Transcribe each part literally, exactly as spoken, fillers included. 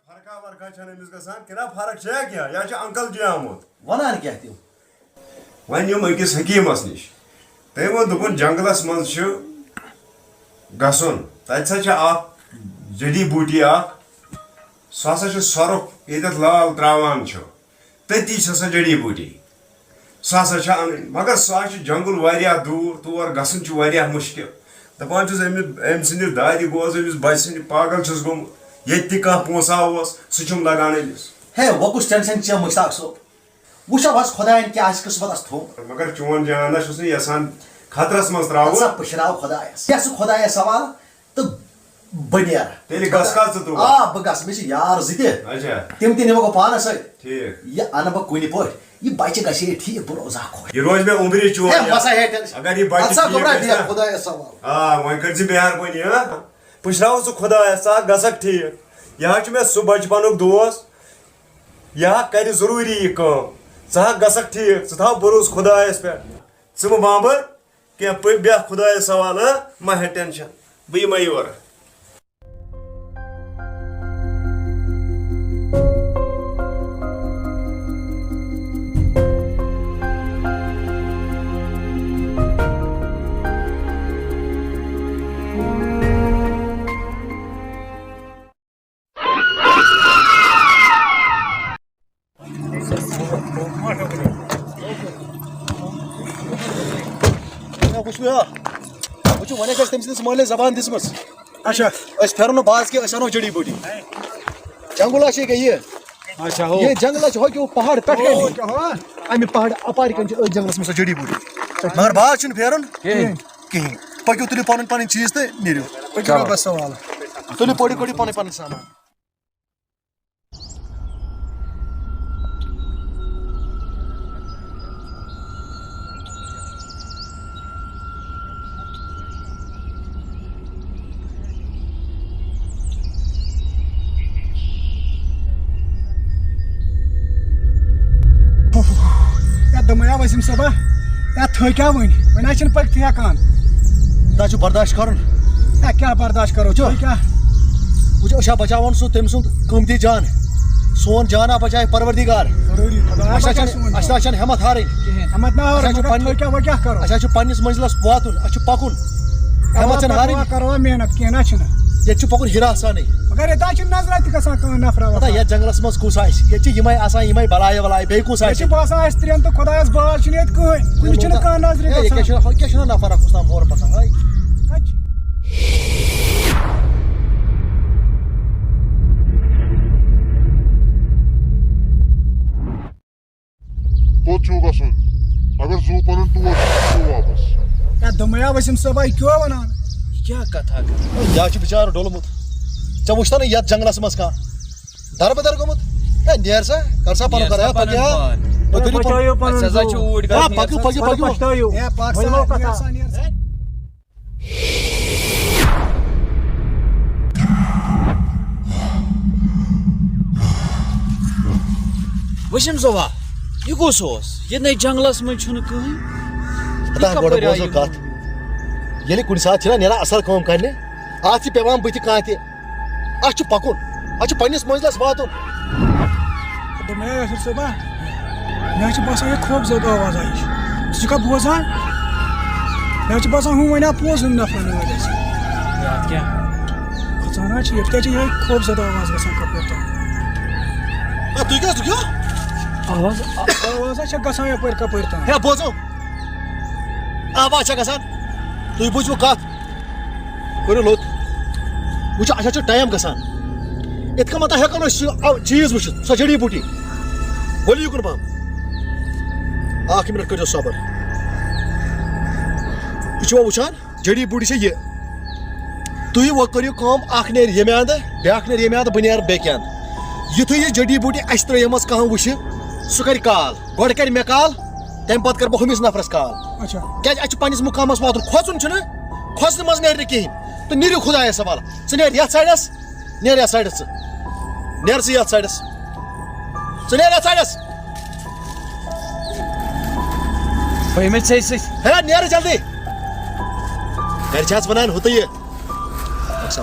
فرقہ ورقہ چھنہٕ أمِس گژھان، کِنہ فرق چھےٚ کینٛہہ؟ یا چھُ انکل جی آمُت؟ ونان کیٛاہ تِم؟ وۄنۍ نیوٗم أکِس حکیٖمس نِش۔ تٔمۍ ووٚن، دوٚپُن، جنگلس منٛز چھُ گژھُن، تتہِ سا چھِ اکھ جڑی بوٗٹی اکھ، سُہ ہسا چھُ سۄرُپھ ییٚتٮ۪تھ لال تراوان چھُ، تٔتی چھِ سۄ جڑی بوٗٹی۔ سُہ ہسا چھُ اَنٕنۍ، مگر سُہ ہا چھُ جنگل واریاہ دوٗر، تور گژھُن چھُ واریاہ مُشکِل۔ دَپان چھُس، أمِس، أمۍ سٕنٛدِ دادِ گوس، أمِس بچہِ سٕنٛدِ پاگل چھُس گوٚمُت۔ ییٚتہِ تہِ کانٛہہ پونٛسہٕ ہا اوس، سُہ چھُم لگان أمِس۔ ہے، وۄنۍ کُس ٹینشن چھےٚ مشتاق صٲب؟ وٕچھو حظ خۄدایَن کیٛاہ آسہِ قٕسمتَس تھوٚومُتھ۔ مگر چون جان نہ چھُس نہٕ یَژھان خطرس منٛز ترٛاوُن۔ اَدٕ سا پُشراو خۄدایَس۔ یہِ ہسا خۄدایَس سوال۔ تہٕ بہٕ نیرٕ۔ تیٚلہِ گژھ کھا ژٕ تور؟ آ، بہٕ گژھٕ۔ مےٚ چھِ یار زٕ تہِ۔ اچھا۔ تِم تہِ نِمہٕ بہٕ پانَس سۭتۍ۔ ٹھیٖک۔ یہِ اَنہٕ بہٕ کُنہِ پٲٹھۍ۔ یہِ بَچہِ گژھِ ہے ٹھیٖک، بہٕ روزٕ ہا خۄش۔ یہِ روزِ مےٚ عُمرِ چون ہے، یار۔ وَس ہا ہے ٹینشن۔ اگر یہِ بَچہِ اَدٕ سا ٹھیٖک گوٚبرا، گژھِ بیٚہہ نا۔ خۄدایَس حوالہٕ۔ آ، وۄنۍ کٔرۍ زِ مہربٲنی، ہاں؟ پُشراو ژٕ خۄدایَس، ژٕ ہا گژھکھ ٹھیٖک۔ یہِ حظ چھُ مےٚ سُہ بَچپَنُک دوس۔ یہِ ہا کَرِ ضروٗری یہِ کٲم۔ ژٕ ہا گژھکھ ٹھیٖک، ژٕ تھاو بروسہٕ خۄدایَس پٮ۪ٹھ۔ ژٕ مہٕ بامبر کینٛہہ، پٔ-، بیٚہہ خۄدایَس حوالہٕ، ہاں؟ مہ ہےٚ ٹینشن، بہٕ یِمَے یورٕ۔ وٕچھِو یا، وٕچھِو، وۄنۍ ٲسۍ اَسہِ تٔمۍ سٕنٛدِس مٲلِس زبان دِژمٕژ۔ اچھا۔ أسۍ پھیرو نہٕ باز کینٛہہ، أسۍ اَنو جڑی بوٗٹی۔ جنگل آسہِ یہِ گٔیہِ۔ اچھا، ہو۔ یہِ جنگل چھُ ہۄ کیو پہاڑ پٮ۪ٹھ کَنہِ۔ ہو، کیٛاہ ہو؟ اَمہِ پہاڑ اَپارِ کَنہِ چھِ أتھۍ جنگلَس منٛز سۄ جڑی بوٗٹی۔ مگر باز چھُنہٕ پھیرُن کِہیٖنۍ۔ کِہیٖنۍ۔ پٔکِو، تُلِو پَنُن پَنُن چیٖز تہٕ نیٖرِو۔ پٔکِو رۄبَس حوالہٕ۔ تُلِو، پٔکِو، کٔڑِو پَنٕنۍ پَنٕنۍ سامان۔ یا دوٚپمَے ہا وسیٖم صٲبا، یا تھٔکۍ ہا وٕنۍ، وۄنۍ حظ چھِنہٕ پٔکِتھٕے ہٮ۪کان۔ تۄہہِ چھُ برداش کَرُن۔ یا کیٛاہ برداش کَرو؟ وٕچھِو۔ تُہۍ کیٛاہ؟ وٕچھِو، أسۍ چھا بچاوان سُہ، تٔمۍ سُنٛد قۭمتی جان۔ سون جان ہا بچایہِ پروردگار۔ ضروٗری، خۄدایا اَسہِ حظ بچاو چھَنہٕ، سون اَسہِ جان۔ حظ چھَنہٕ ہٮ۪مت ہارٕنۍ۔ کِہیٖنۍ۔ ہٮ۪مت نہ ہارو، اَسہِ حظ چھُ مگر پننہِ، تھٔکۍ ہا، وۄنۍ کیٛاہ کَرو؟ اَسہِ حظ چھُ پننِس منزلس واتُن، اَسہِ چھُ پَکُن۔ ہٮ۪مت چھَنہٕ ہارٕنۍ۔ کَرو محنت، کینٛہہ نہ چھُنہٕ۔ ییٚتہِ چھُ پَکُن ہِراسانٕے۔ مگر ییٚتہِ حظ چھُنہٕ نظرا تہِ گژھان کانٛہہ نفرا پتہ وفرا۔ ییٚتہِ جنگلس منٛز کُس آسہِ؟ ییٚتہِ چھِ یِمے آسان، یِمے بلاے ولاے، بیٚیہِ کُس ییٚتہِ آسہِ؟ چھِ باسان اَسہِ ترٛٮ۪ن تہٕ خۄدایَس باز چھُنہٕ ییٚتہِ کٕہٕنۍ۔ کُنہِ چھُنہٕ کانٛہہ نظرِ ہے، یہِ کیٛاہ گژھان۔ چھُنہ، یہِ کیٛاہ چھُنہ نفر اکھ کُس تام ہورٕ پکان، ہے؟ کتہِ چھِ؟ کوٚت چھُو گژھُن؟ اگر زُو پَنُن ٹوٹھ چھُ، یہِ چھُ واپس۔ ہے، دوٚپمَے ہا وسیٖم صٲبا، یہِ کیٛاہ وَنان؟ یہِ کیٛاہ کَتھا کَران؟ ہے، یہِ ہا چھُ بِچارٕ ڈوٚلمُت۔ ژےٚ وٕچھتھا نہٕ یَتھ جنٛگلَس منٛز کانٛہہ دَربٕدَر گوٚمُت؟ ہے، نیر سا، کر سا پَنُن نیر سا خۄدایا، پَنُن پَکیا۔ پان۔ پٔکِو، پٔکِو۔ بچٲیِو پَنُن اَسہِ ہسا زُو۔ چھُ اوٗرۍ آ، گژھُن، پٔکِو، نیر سا۔ پٔکِو، پٔکِو۔ پَتہٕ پَشتٲیِو۔ ہے، پَک سا، وۄنۍ گوٚو نیر کَتھا۔ سا، نیر سا۔ وسیٖم صٲبا، یہِ کُس اوس؟ ییٚتہِ نَے جنٛگلَس منٛز چھُنہٕ کٕہٕنۍ۔ یہِ ہتا گۄڈٕ کَپٲرۍ آو بوزو یہِ؟ کَتھ۔ ییٚلہِ کُنہِ ساتہٕ چھِنہ نیران اَصٕل کٲم کَرنہِ، اَتھ چھِ پٮ۪وان بٕتھِ کانٛہہ تہِ۔ اَسہِ چھُ پَکُن، اَسہِ چھُ پنٛنِس مٔنزلَس واتُن۔ دوٚپمَے یاسر صٲبا، مےٚ حظ چھِ باسان، یہِ خوفزدٕ آوازا ہِش۔ ژٕ چھُکھا بوزان؟ مےٚ حظ چھِ باسان، ہُم وَنہِ ہا پوٚز، یِم نفرَن وٲلۍ اَسہِ۔ یَتھ کیٛاہ؟ کھۄژان حظ چھِ، ییٚتہِ کیٛازِ چھِ یِہوٚے خوفزدٕ آواز گژھان کَپٲرۍ تام؟ آ، تُہۍ کیٛاہ، تُہۍ کیٛاہ؟ آواز، آ-، آواز حظ چھےٚ گژھان یَپٲرۍ کَپٲرۍ تام۔ ہے، بوزو۔ آواز چھےٚ گژھان۔ تُہۍ بوٗزِو کَتھ۔ کٔرِو لوٚت۔ وٕچھِو، اَسہِ حظ چھُ ٹایم گژھان۔ یِتھ کٔنۍ مطلب ہٮ۪کو نہٕ أسۍ سُہ اَو-، چیٖز وٕچھِتھ، سۄ جڑی بوٗٹی۔ ؤلِو یُکُن پَہَم۔ اَکھ مِنَٹ کٔرِو صبر۔ یہِ چھُوا وٕچھان؟ جڑی بوٗٹی چھےٚ یہِ۔ تُہۍ وۄنۍ کٔرِو کٲم، اَکھ نیرِ ییٚمہِ اَندٕ، بیٛاکھ نیرِ ییٚمہِ اَندٕ، بہٕ نیرٕ بیٚکہِ اَندٕ۔ یُتھُے یہِ جڑی بوٗٹی اَسہِ ترٛٲیمٕژ کانٛہہ وٕچھِ، سُہ کَرِ کال۔ گۄڈٕ کَرِ مےٚ کال، تَمہِ پَتہٕ کَرٕ بہٕ ہُمِس نفرَس کال۔ اچھا۔ کیٛازِ اَسہِ چھُ پنٛنِس مُقامَس واتُن۔ کھۄژُن چھُنہٕ، کھۄژنہٕ منٛز نیرِ نہٕ کِہیٖنۍ۔ تہٕ نیٖرِو خۄدایَس حوالہٕ۔ ژٕ نیر یَتھ سایڈَس، نیر یَتھ سایڈَس ژٕ۔ نیر ژٕ یَتھ سایڈَس۔ ژٕ نیر یَتھ سایڈَس۔ بہٕ یِمَے ژےٚ سۭتۍ۔ ہے، نیر جلدی۔ گَرِ چھِ حظ وَنان ہُتہٕ یہِ۔ اَکھ سا۔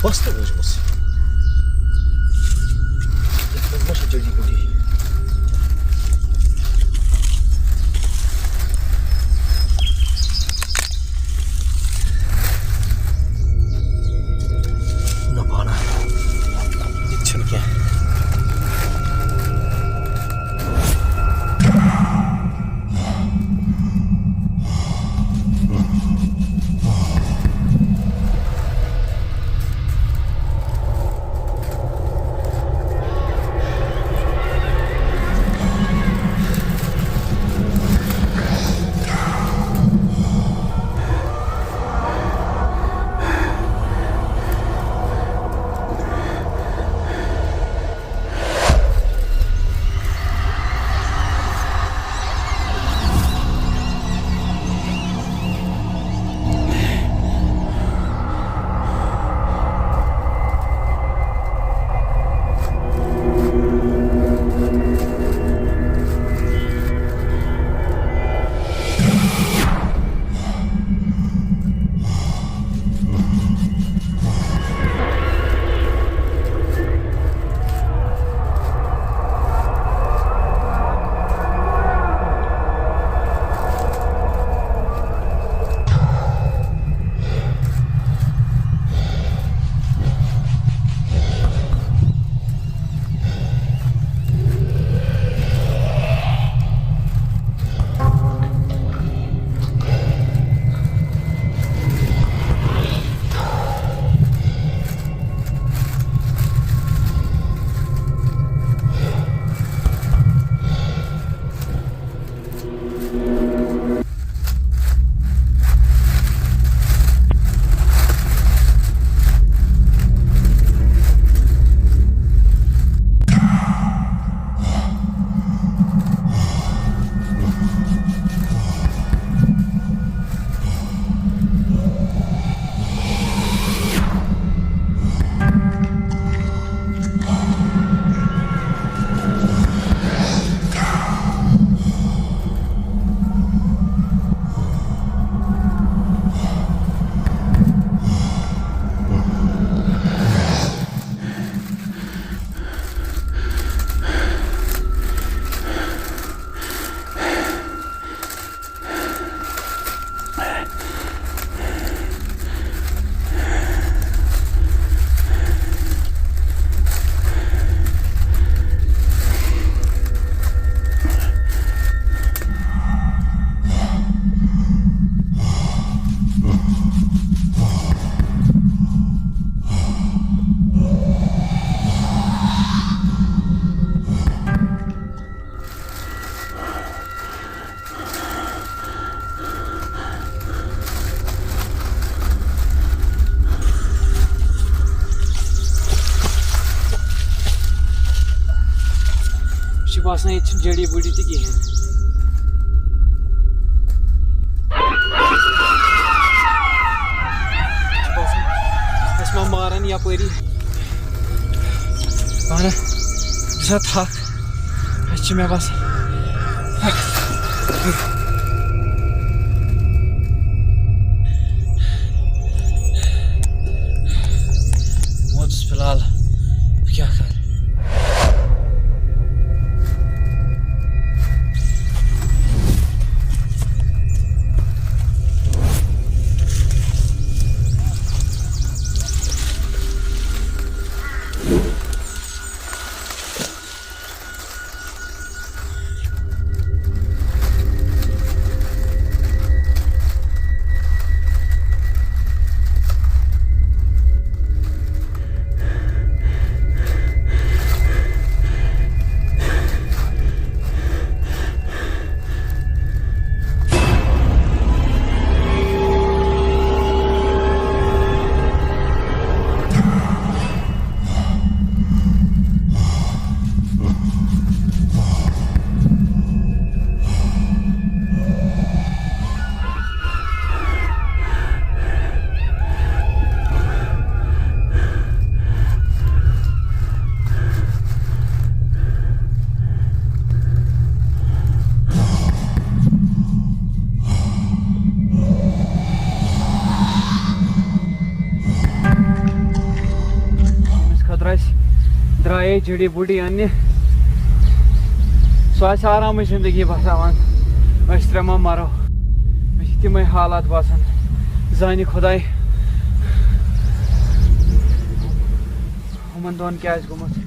پھۄستہٕ وٕجمٕژ۔ یَتھ منٛز ما چھِ جڑی بوٗٹی؟ نہ پانہ، یہِ تہِ چھُنہٕ کینٛہہ۔ مےٚ چھُ باسان، ییٚتہِ چھِنہٕ جڑی بوٗٹی تہِ کِہیٖنۍ۔ مےٚ چھُ باسان، أسۍ ما مارَن یَپٲری۔ پانہٕ چھِ سۄ تھَکھ۔ اَسہِ چھِ، مےٚ باسان، ووتُس فِلحال، بہٕ کیٛاہ کَرٕ؟ ہے جڑی بوٹی اننہِ، سُہ آسہِ آرامٕچ زندگی بساوان۔ أسۍ ترٛےٚ ما مرو؟ مےٚ چھِ تِمے حالات باسان۔ زانہِ خۄداے، ہُمن دۄن کیٛاہ آسہِ گوٚمُت۔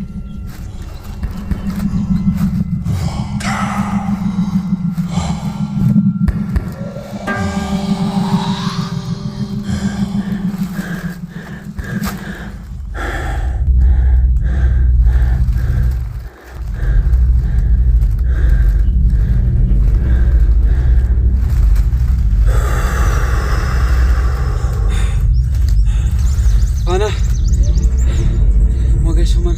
اہنا، وۄنۍ گژھِ یِمن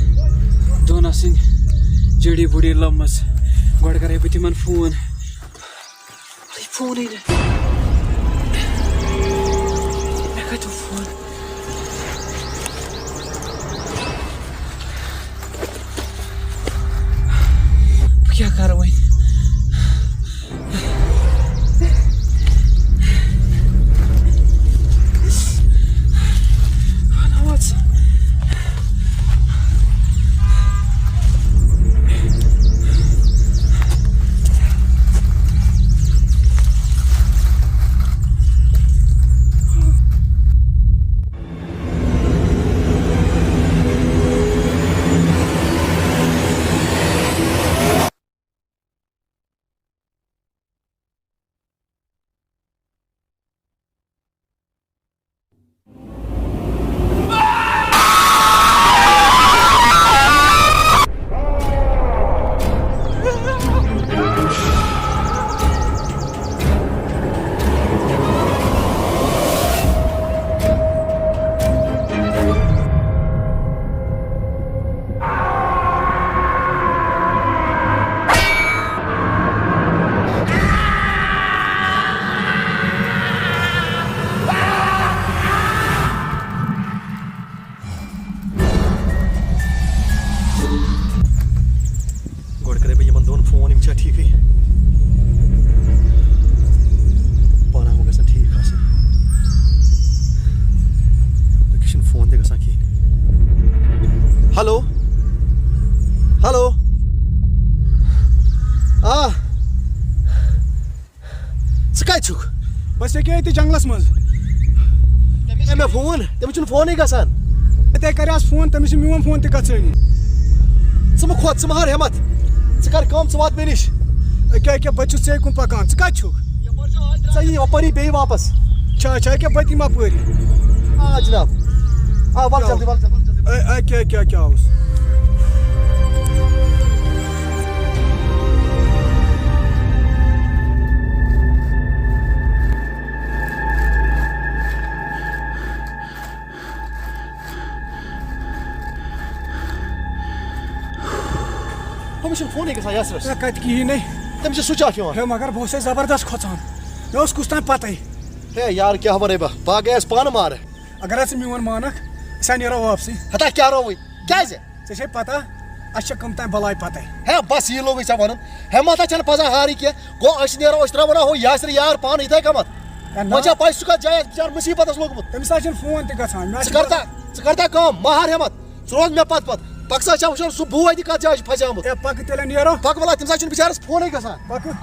دۄن آسٕنۍ جڑی بوٹی لٔمٕژ۔ گۄڈٕ کرے بہٕ تِمن فون۔ ہے، فونٕے نہٕ۔ مےٚ کَتہِ اوس فون؟ بہٕ کیٛاہ کَرٕ وۄنۍ؟ گۄڈٕ کَرے بہٕ یِمَن دۄن فون، یِم چھا ٹھیٖکٕے؟ پانہٕ ہاوُن گژھن ٹھیٖک آسٕنۍ۔ تُہۍ کیٛاہ چھُنہٕ فون تہِ گژھان کِہیٖنۍ؟ ہیلو؟ ہیلو؟ آ۔ ژٕ کَتہِ چھُکھ؟ بس ییٚکیٛاہ ییٚتہِ جنگلس منٛز۔ ہے، مےٚ فون، تٔمِس چھُنہٕ فونٕے گژھان۔ تٔمۍ کریاس فون، تٔمِس چھُ میون فون تہِ گژھٲنی۔ ژٕ مہٕ کھوژ، ژٕ مہٕ ہار ہٮ۪متھ۔ ژٕ کر کٲم، ژٕ وات مےٚ نِش۔ أکیٛاہ، أکیٛاہ، بہٕ چھُس ژےٚ کُن پکان، ژٕ کتہِ چھُکھ؟ ژٕ یی یپٲری بیٚیہِ واپس۔ چھا، چھا، أکیٛاہ، بہٕ تہِ یِمہٕ اپٲری۔ آ جناب۔ آ، ول جلدی، ول جلدی۔ اے، اے، کیٛاہ، کیٛاہ، کیٛاہ اوس؟ تٔمِس چھُنہٕ فونٕے گژھان یاسرس۔ ہے، کتہِ کِہیٖنۍ نے۔ تٔمِس چھُ سُچ آف یِوان۔ ہے، مگر بہٕ اوسُس زبردست کھۄژان۔ مےٚ اوس کُس تام پتہٕ۔ ہے یار، کیٛاہ وَنَے بہٕ؟ بہٕ ہا گٔیَس پانہٕ مارٕ۔ اگر ژٕ میون مانکھ، أسۍ ہا نیرو واپسٕے۔ ہتا کیٛاہ رووٕے؟ کیٛازِ؟ ژےٚ چھے پتہ، اَسہِ چھےٚ کٕم تام بلاے پتَے۔ ہے بس، یی لوگُے ژےٚ وَنُن۔ ہے مَتھا چھَنہٕ پَزان ہارٕے کینٛہہ۔ گوٚو أسۍ نیرو، أسۍ ترٛاوو نا ہو یاسرِ یار پانہٕ یِتھَے کَمَتھ۔ ہے نہ۔ وۄنۍ چھا پَے سُہ کَتھ جایہِ آسہِ بِچارٕ مُصیٖبتَس لوٚگمُت؟ تٔمِس حظ چھِنہٕ فون تہِ گژھان۔ مےٚ حظ ژٕ چھِ کَر تا، ژٕ کَر تا کٲم، مَہ ہار ہٮ۪مَتھ۔ ژٕ روز مےٚ پتہٕ پتہٕ۔ پکھ سا، چھا وٕچھان سُہ بوے تہِ کتھ جایہِ چھُ پھسیومُت۔ ہے، پکہٕ تیٚلہِ نیرو۔ پکھ وَلا، تٔمِس حظ چھُنہٕ بِچارَس فونٕے گژھان۔ پکہٕ۔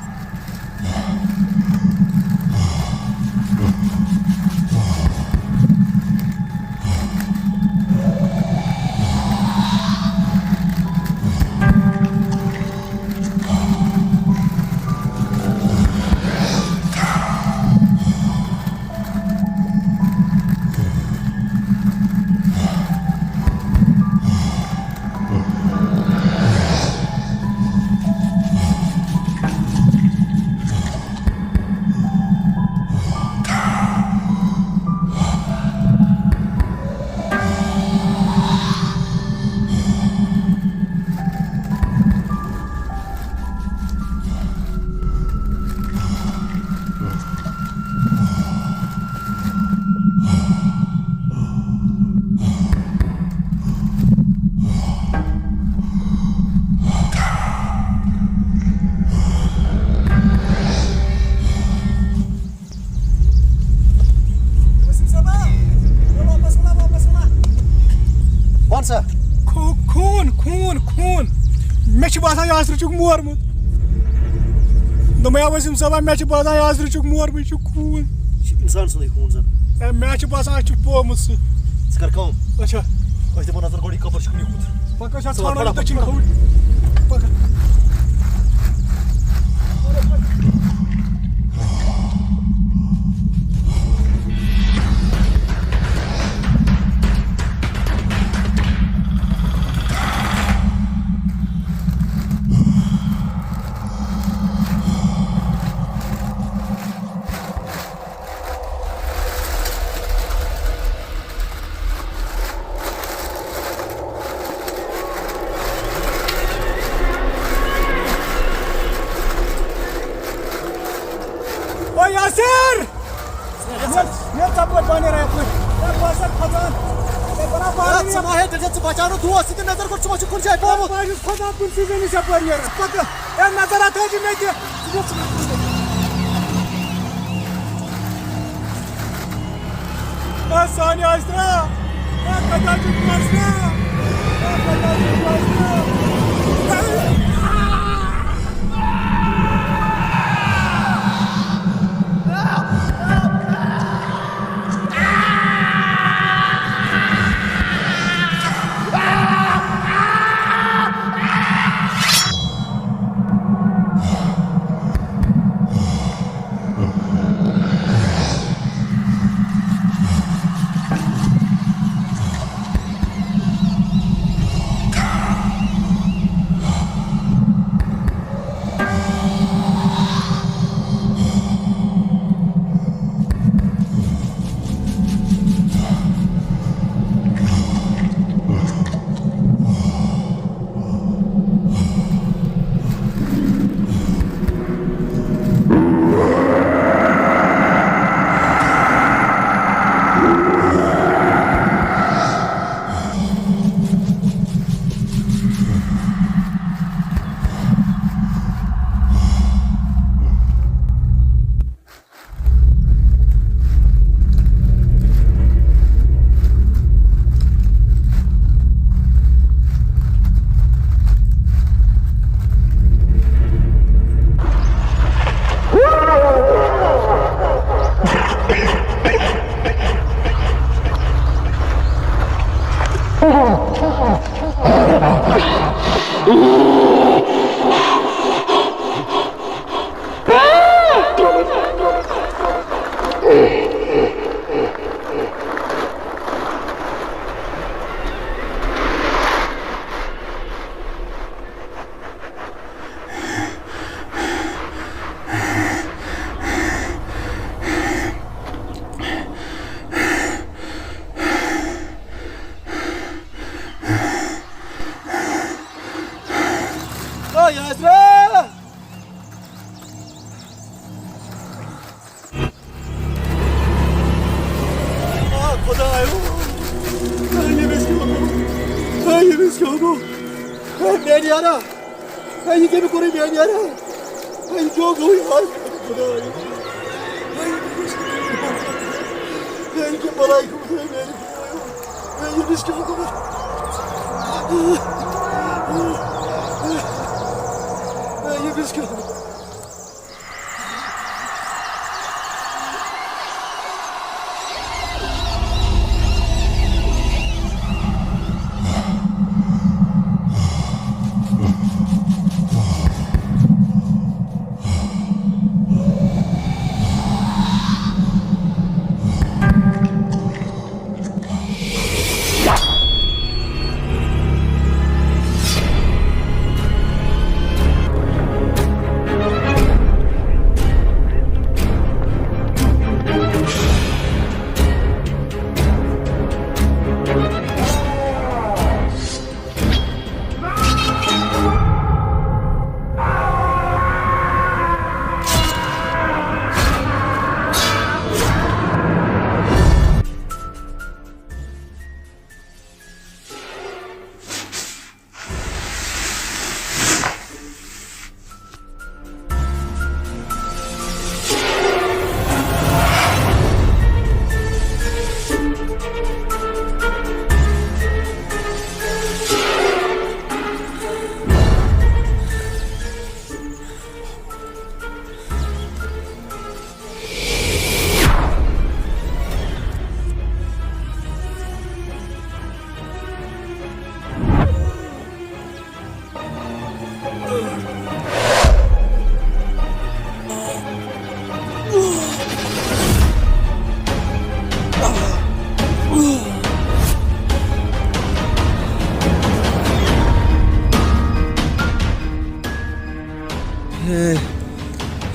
وسیم صٲبا، واپس وَلا، واپس وَلا۔ وَن سا۔ کھو-، خوٗن، خوٗن، خوٗن۔ مےٚ چھُ باسان یاسرٕ چھُکھ مورمُت۔ دوٚپمَے، آ ؤسیٖم صٲبا، مےٚ چھُ باسان یاسرٕ چھُکھ مورمُت، یہِ چھُ خوٗن۔ یہِ چھُ اِنسان سُنٛدُے خوٗن زَن۔ اے، مےٚ چھُ باسان، اَسہِ چھُ پومُت سُہ۔ ژٕ کر کٲم۔ اچھا۔ أسۍ دِمو نظر گۄڈٕ، یہِ کَپٲرۍ چھُکھ نیوٗمُت۔ پَکھ، أسۍ حظ ژٕ وَن ژھانٛڈو فٹافٹ، دٔچھِنۍ فٹافٹ۔ کھووُر۔ پَکھ۔ او یاسر! یاسر! یہِ ژۄپٲرۍ بانہِ رایت پٲٹھۍ۔ ہے، بہٕ ہسا کھۄژان۔ ہے، بہٕ ہا ہے، پانہٕ ژٕ ما ہے، تیٚلہِ چھِ ژٕ بچاونہٕ دوس سۭتۍ نظر گۄڈٕ، ژٕ ما چھُکھ کُنہِ جایہِ پومُت؟ ہے، بہٕ چھُس کھۄژان کُنہِ سۭتۍ زٔنِس یپٲرۍ نیران۔ پتہٕ، ہے، نظر ہا تھٲیزِ مےٚ تہِ۔ ژٕ گوٚژھ اے سانہِ آسرا، اے کتہِ حظ چھُکھ مسرا؟ اے کتہِ حظ چھُکھ مسرا؟ او یاسرا! آ، خۄدایو! آ، ییٚمِس کیٛاہ گوٚو؟ آ، ییٚمِس کیٛاہ گوٚو؟ آ، میٛانہِ یارا! آ، یہِ کٔمۍ کوٚرُے میٛانہِ یارا؟ آ، یہِ کیٛاہ گوٚو یار؟ خۄدایو! آ، ییٚمِس کیٛاہ گوٚو؟ آ، یہِ کیٛاہ بَلاے گوٚمُت میٛانہِ خۄدایو؟ آ، ییٚمِس کیٛاہ گوٚو؟ آ، ییٚمِس کیٛاہ گوٚو؟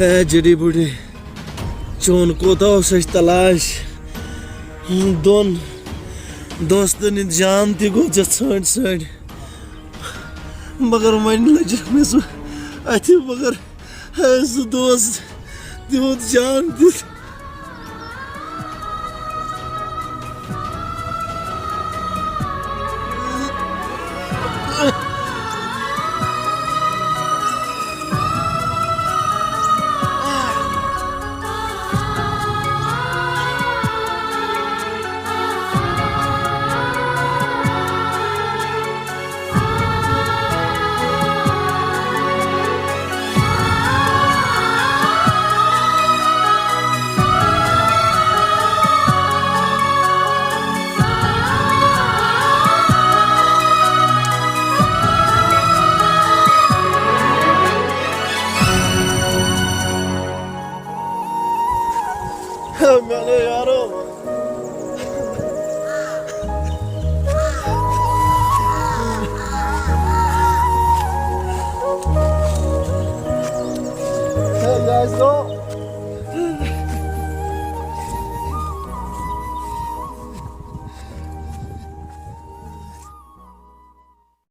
اے جڑی بوٹی، چون کوتاہ اوس اَسہِ تلاش؟ دۄن دوستن ہٕنٛدۍ جان تہِ گوٚو ژےٚ ژھٲنٛڈۍ ژھٲنٛڈۍ۔ مگر وۄنۍ لٔجِکھ مےٚ سُہ اَتھِ، مگر ہے، سُہ دوست تِہُنٛد جان دِتھ۔ میانیو یارو۔ ہے، یہِ آسہِ نہٕ